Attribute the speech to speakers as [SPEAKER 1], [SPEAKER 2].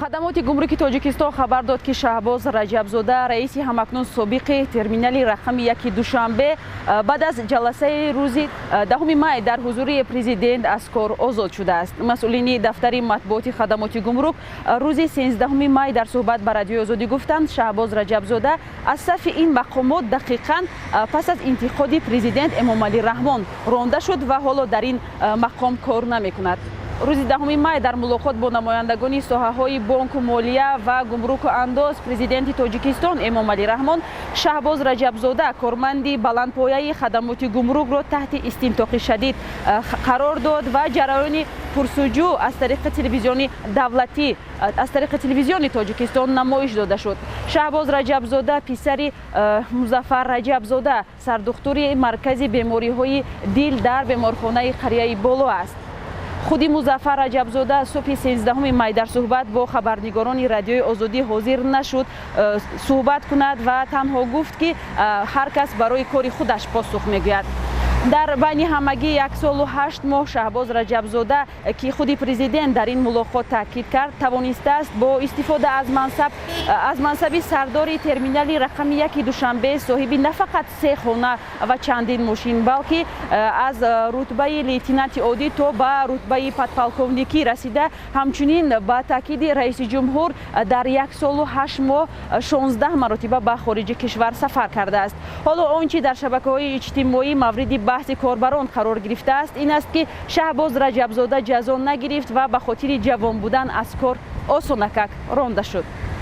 [SPEAKER 1] Хадамоти гумруки Тоҷикистон хабар дод, ки Шаҳбоз Раҷабзода, раиси ҳамакнун собиқи терминали рақами 1 Душанбе, баъд аз ҷаласаи рӯзи 10 май дар ҳузури президент аз кор озод шудааст. Масъулини дафтари матбуоти хадамоти гумрук рӯзи 13 май дар суҳбат ба Радиои Озодӣ гуфтанд, Шаҳбоз Раҷабзода аз сафи ин мақомот дақиқан пас аз интиқоди президент Эмомалӣ Раҳмон ронда шуд ва ҳоло дар ин мақом кор намекунад. Рӯзи 10 май дар мулоқот бо намояндагони соҳаҳои бонку молия ва гумруку андоз президенти Тоҷикистон Эмомалӣ Раҳмон Шаҳбоз Раҷабзода, корманди баландпояи хадамоти гумрукро, таҳти истинтоқи шадид қарор дод ва ҷараёни пурсуҷӯ аз тариқи телевизиони давлатӣ, аз тариқи телевизиони Тоҷикистон намоиш дода шуд. Шаҳбоз Раҷабзода писари Музаффар Раҷабзода, сардухтури маркази бемориҳои дил дар беморхонаи Қарияи Боло аст. Худи Музаффар Раҷабзода субҳи 13 май дар суҳбат бо хабарнигорони Радиои Озодӣ ҳозир нашуд суҳбат кунад ва танҳо гуфт, ки ҳар кас барои кори худаш посух мегӯяд. Дар байни ҳамагӣ 1 солу 8 моҳ Шаҳбоз Раҷабзода, ки худи президент дар ин мулоқот таъкид кард, тавонистааст бо истифода аз мансаб, аз мансаби сардори терминали рақами 1 Душанбе, соҳиби на фақат се хона ва чандин мошин, балки аз рутбаи лейтенанти оддӣ то ба рутбаи подполковникӣ расида, ҳамчунин, ба таъкиди раиси ҷумҳур, дар 1 солу 8 моҳ 16 маротиба ба хориҷи кишвар сафар кардааст. Ҳоло он чи дар шабакаҳои иҷтимоӣ мавриди баҳси корбарон қарор гирифтааст, ин аст, ки Шаҳбоз Раҷабзода ҷазо нагирифт ва ба хотири ҷавон будан аз кор осонакак ронда шуд.